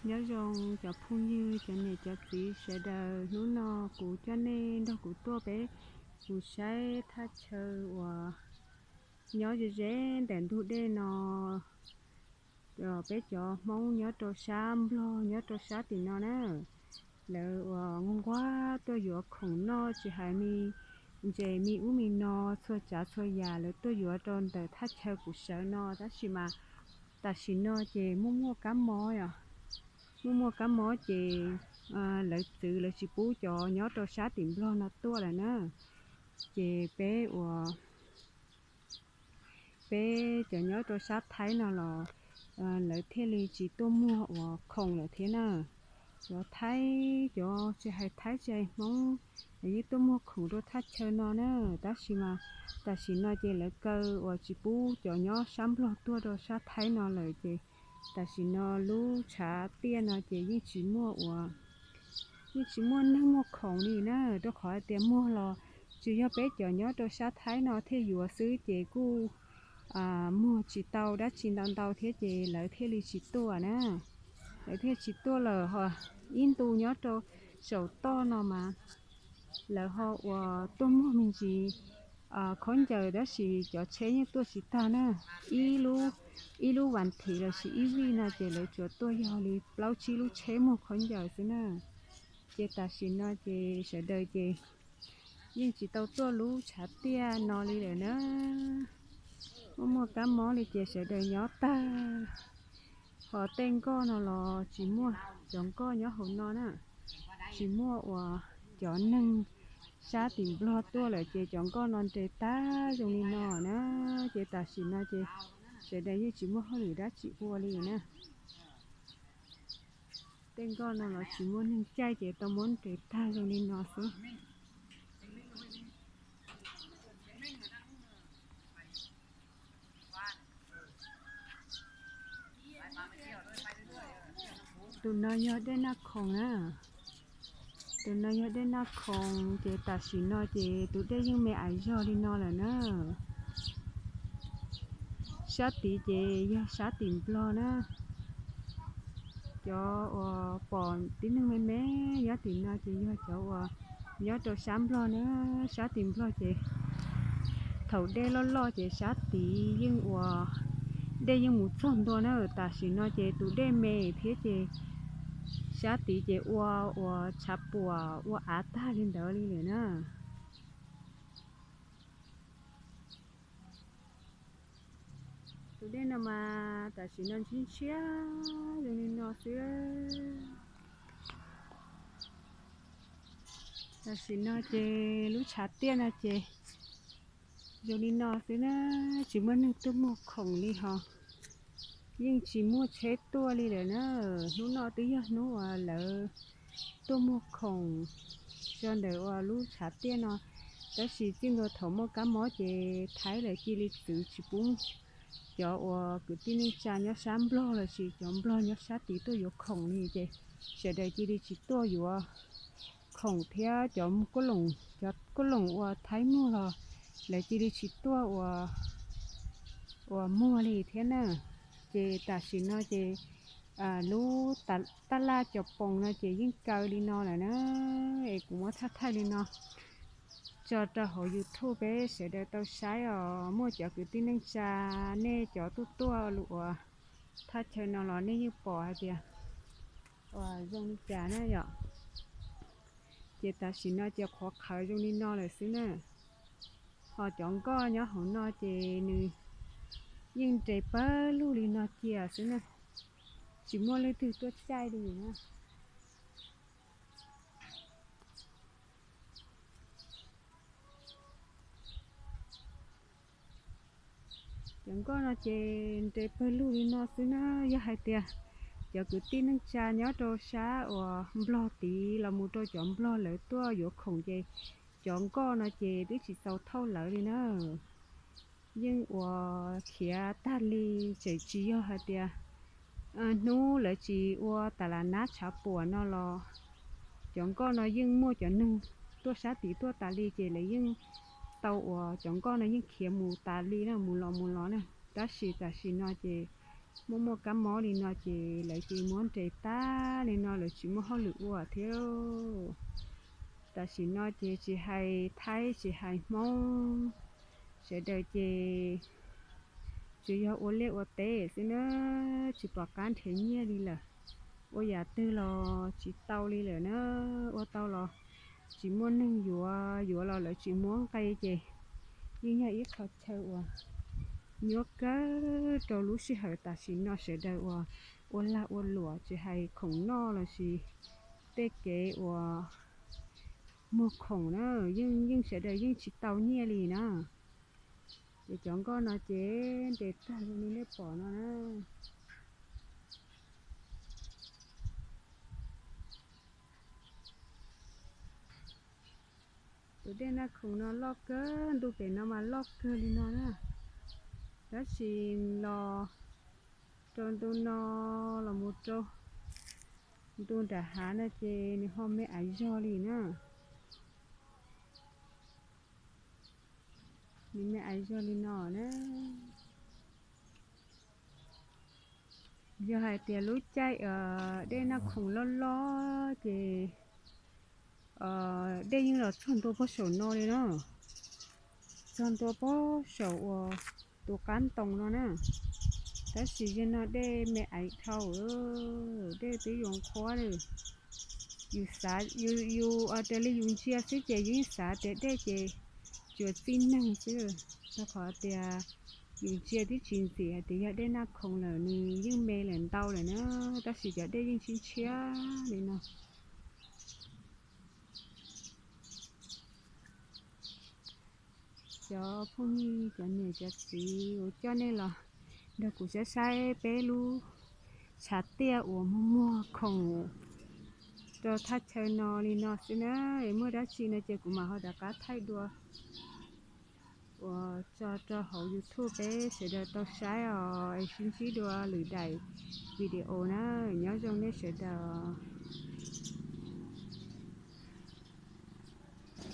Nyob zoo cov phooj ywg, cov niam cov txiv sawv daws, hnub no kuv coj nej nrog kuv tuaj peb mus saib thaj chaw uas nyob ze ze ntawm ntug dej no. Peb cov Hmoob nyob rau sab Nplog nyob rau sab tim no na, lawv uas nquag nquag tuaj yuav khoom noj, tsis hais me ntses me ub me no, txhua tsav txhua yam lawv tuaj yuav rau ntawm thaj chaw kuv sawv no, tab sis mas tam sim no ces muaj muaj kab mob os. Muaj muaj kab mob ces lawv txwv lawv tsis pub cov nyob rau sab tim Nplog no tuaj lawm na. Ces peb uas peb cov nyob rau sab Thaib no los lawv thiaj li tsis tuaj muag uas khoom lawm thiab na. Cov Thaib, cov tsis hais Thaib tsis hais Hmoob, lawv yeej tuaj muag khoom rau thaj chaw no na. Tab sis mas tam sim no ces lawv kaw uas tsis pub cov nyob sab Nplog tuaj rau sab Thaib no lawm ces tam sim no lub tshav tiaj no ces yeej tsis muaj uas yeej tsis muaj neeg muag khoom li na, rau qhov hais tias muag los tsuas yog peb cov nyob rau sab Thaib no thiaj yuav xwb ces kuj muag tsis tau dab tsi ntau ntau thiab ces lawv thiaj li tsis tuaj na. Lawv thiaj tsis tuaj lawm ho. Ib ntu nyob rau saum toj no mas lawv ho uas tuaj muag me ntsis khaub ncaws tab sis cov tsheb yeej tuaj tsis tag na. Ib lub, ib lub vas thiv lossis ib vij no ces lawv tsuas tuaj yog li plaub tsib lub tsheb muag khaub ncaws xwb na. Ces tam sim no ces sawv daws ces yeej tsis tau tuaj lub tshav tiaj no li lawm na. Muaj muaj kab mob li ces sawv daws nyob tag. Ho tej nkoj no los tsis muaj, cov nkoj nyob hauv no na, tsis muaj uas cov neeg sab tim Nplog tuaj lawm ces cov nkoj no nres tag zoo li no na. Ces tam sim no ces sawv daws yeej tsis muaj hauj lwm dab tsi ua li na. Tej nkoj no los tsis muaj neeg caij ces tau muab nres tag zoo li no xwb. Tus no yog dej Naj Khoom na. Tus no yog dej Naj Khoom ces tam sim no ces tus dej yeej me aiv zog li no lawm na. Sab tid ces yog sab tim Nplog na. Cov uas pom tib neeg me me nyob tim no ces yog cov uas nyob rau sab Nplog na. Sab tim Nplog ces thaum dej loj loj ces sab tid yeej ua, dej yeej mus txog ntua na. Tam sim no ces tus dej me thiab ces sab tid ces ua uas tshav puam ua av tag li ntawd li lawm na. Tus dej no mas tam sim no ntshiab ntshiab zoo li no xwb. Tam sim no ces lub tshav tiaj no ces zoo li no xwb na, tsis muaj neeg tuaj muag khoom li ho. Yeej tsis muaj tsheb tuaj li lawm na. Hnub no twb yog hnub uas lawv tuaj muag khoom rau ntawm uas lub tshav tiaj no, tab sis txij ntua thaum muaj kab mob ces Thaib lawv cia li txwv tsis pub cov uas kwv tij neej tsa nyob sab Nplog lossis cov Nplog nyob sab tid tuaj yuav khoom li ces sawv daws cia li tsis tuaj yuav khoom thiab cov, cov kub loom uas Thaib muag los lawv cia li tsis tuaj ua, uas muag li thiab na. Ces tam sim no ces lub taj laj cov poom no ces yeej kaw li no lawm na. Es kuv muab thaij thaij li no tso rau hauv YouTube peb sawv daws tau saib os. Muaj cov kwv tij neej tsa, nej cov tuaj tuaj lus uas thaj chaw no los nej yeej pom hais tias uas zoo li cas na yom. Ces tam sim no ces qhuav qhawv zoo li no lawm xwb na. Ho cov nkoj nyob hauv no ces nws yeej nres pawg lug li no cia xwb na, tsis muaj leej twg tuaj caij li na. Cov nkoj no ces nres pawg lug li no xwb na. Yog hais tias cov kwv tij neej tsa nyob rau sab uas Nplog tid los mus rau cov Nplog lawv tuaj yuav khoom ces cov nkoj no ces twb tsis txaus thauj lawv li na. Yeej uas khiav tag li, tseem tsis yog hais tias hnub lawv tsis ua tas las nab tshav puam no los cov nkoj no yeej muaj cov neeg tuaj sab tid tuaj tas li ces lawv yeej tau uas cov nkoj no yeej khiav mus tas li na, mus los mus los na. Tab sis tam sim no ces Muaj muaj kab mob li no ces lawv ces muab nres tag li no, lawv tsis muaj hauj lwm ua thiab. Tam sim no ces tsis hais Thaib tsis hais Hmoob, sawv daws ces tsuas yog ua liaj ua teb xwb na, tsis pom qab nrhiav nyiaj li lawm. Ua yam twg los tsis tau li lawm na, ua tau los tsis muaj neeg yuav, yuav los lawv tsis muab nqe ces yeej yog ib qho chaw uas nyuaj kawg rau lub sij hawm tam sim no sawv daws uas ua lag ua luam tsis hais khoom noj los sis tej kev uas muag khoom na, yeej yeej sawv daws yeej tsis tau nyiaj li na. Ces cov nkoj no ces nres tag li nej pom no na. Tus dej Naj Khoom no loj kawg, ntu pem no mas loj kawg li no na. Tab sis los rau ntu no los mus rau ntu nram hav no ces nws ho me aiv zog li na. Nws me aiv zog li no na. Yog hais tias lub caij dej Naj Khoom loj loj ces dej yeej los txog ntua puag saum no li na, txog ntua puag saum uas tus qab ntoo no na. Tab sis yog no dej me aiv dhau, dej twb yuav nqhuab lawm. Yus xav, yus, yus raws li yus ntsia xwb ces yus yeej xav tias dej ces tsuas txij neeg xwb, rau qhov tias yus ntsia twb tsis ntxim hais tias yog dej Naj Khoom lawm, nws yeej me lawm ntau lawm na, tab sis cov dej yeej tshiab tshiab li no. Cov phooj ywg, cov niam cov txiv, kuv coj nej los nrog kuv saib saib peb lub tshav tiaj uas muag muag khoom rau thaj chaw no li no xwb na. Es muaj dab tsi no ces kuv mam ho rov qab thaij dua uas tso rau hauv YouTube peb sawv daws tau saib os. Es sib ntsib dua lwm daim video na. Nyob zoo nej sawv daws.